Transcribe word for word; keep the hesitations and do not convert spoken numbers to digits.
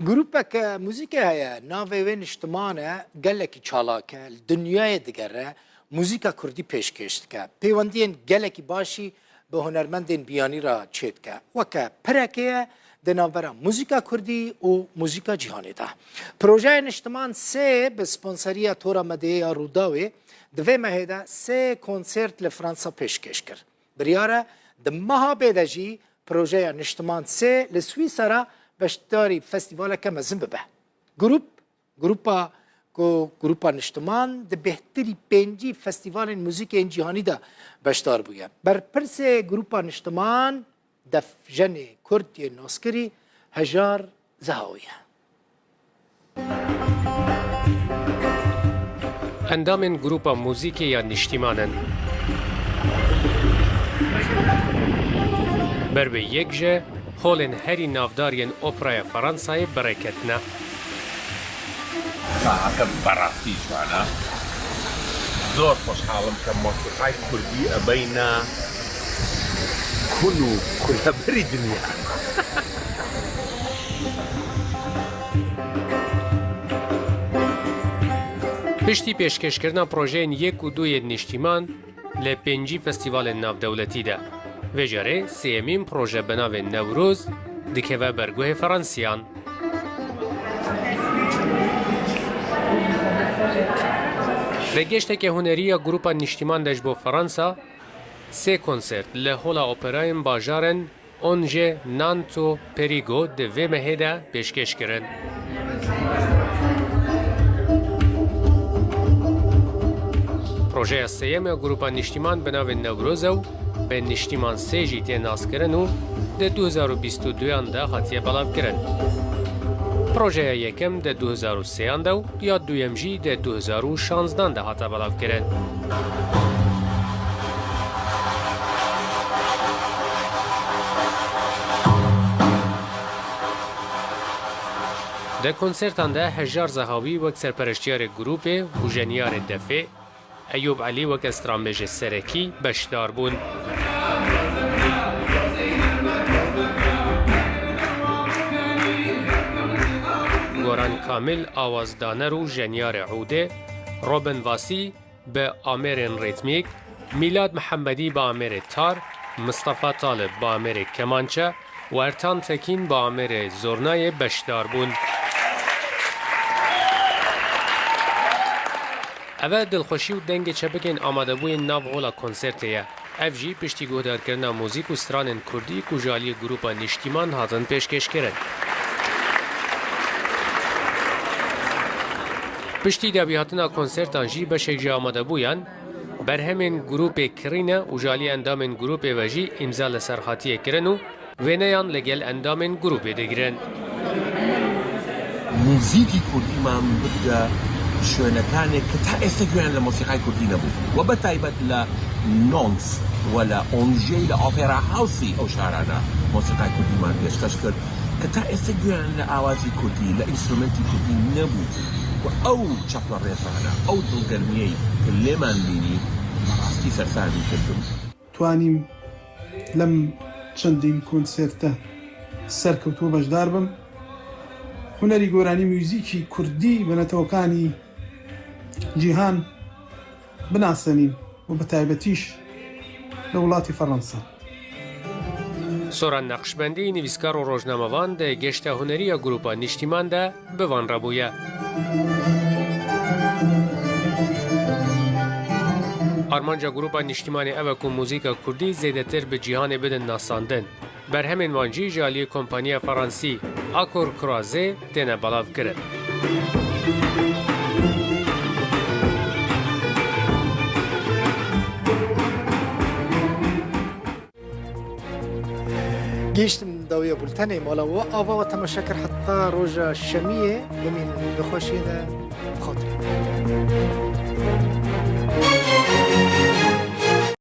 Grûpeke muzîkê heye, navê wê Niştiman e, gelekî çalak e, li dinyayê digere, muzîka kurdî pêşkêş dike. Pêwendiyên gelekî baş jî bi hunermendên biyanî re çêdike. Weke pirekê ye di navbera muzîka kurdî û muzîka cîhanê de. Projeya Niştiman sê bi sponseriya Tora Medyayê ya Rûdawê di vê mehê de sê konsert li Fransa pêşkêş kir. Biryar e di meha bê de jî projeya Niştiman sê li Swîsera beşdarî festîvaleke mezin bibe. Grûp, grûpa ku grûpa Niştiman di bêhtirî pêncî festîvalên muzîkê yên cîhanî de beşdar bûye. Berpirsê grûpa Niştiman, defjenê kurd yê naskirî Hejar Zehawi ye. Endamên grûpa muzîkê ya Niştiman in. Ber bi yek ji holên herî navdar yên operaya Fransayê bi rê ketine. Saete berastî jwana. Zor xweşhal im ke mosîqay kurdî ebeyne kun û kuleberî dinya. Piştî pêşkêşkirina projeyên yek û du yên Niştiman li pêncî festîvalên navdewletî de, vê carê sêyemîn proje bi navê Newroz dikeve ber guhê Feransiyan. Di geşteke hunerî ya grûpa Niştiman de ji bo Fransa, sê konsert li Hola Operayên bajarên Angers, Nantes û Périgueux di vê mehê de pêşkêş kirin. Projeya sêyem ya grûpa Niştiman bi navê Newroz e û bi Niştiman sê jî tê naskirin û di du hezar û bîst û duyan de hatiye belavkirin. Projeya yekem di du hezar û sêyan de û ya duyem jî di du hezar û şanzdan de hate belavkirin. Di konsertan de Hejar Zehawî wek serpereştiyarê grûpê û jeniyarê defê, Eyûb Elî weke stranbêjê serekî beşdar bûn. Goran Kamil, awazdaner û jeniyarê ûdê, Robin Vasî bi amêrên rîtmîk, Mîlad Mihemedî bi amêrê tar, Mistefa Talib bi amêrê kemançe, û Ertan Tekîn bi amêrê zurnayê beşdar bûn. Ev e dilxweşî û dengê çepikên amadebûyên nav hola konsertê ye. Ev jî piştî guhdarkirina muzîk û stranên kurdî ku ji aliyê grûpa Niştîman hatin pêşkêşkirin. Piştî dawihatina konsertan jî beşek ji amadebûyan berhemên grûpê kirîne û ji aliyê endamên grûpê ve jî îmza li ser hatiye kirin û wêneyan li gel endamên grûpê digirin. موزیکی کوردیمان بردە شوێنەکانێک کە تا ئێستا گوێیان لە مۆسیقای کوردی نەبوو و بە تایبەت لە نۆنس و لە ئۆنژێی لە ئۆپێرا هاوسی ئەو شارانە مۆسیقای کوردیمان پێشکەش کرد کە تا ئێستا گوێیان لە ئاوازی کوردی، لە ئینسترومنتی کوردی نەبوو و ئەو چەپڵە ڕێزانە، ئەو دڵگەرمیەی کە لێمان بینی، بەڕاستی سەرسامی کردم. توانیم لەم چەندین کۆنسێرتە سەرکەوتووە بەشدار بم. هونەری گۆرانی میوزیکی کوردی بە نەتەوەکانی جیهان بناسێنین و بە تایبەتیش لە وڵاتی فەڕەنسا. Soran Neqşbendî, nivîskar û rojnamevan di gêşta hunerî ya grûpa Niştîman de bi van re bûye. Armanca grûpa Niştîmanê ew e ku muzîka kurdî zêdetir bi cîhanê bidin nasandin. Berhemên wan jî ji aliyê kompaniya Fransî Accords Croisés têne belavkirin. Gihîştim dawiya bultenê, mala we ava we temaşe kir heta roja şemiyê, bimînin bi xweşiyê de, bi xatirê.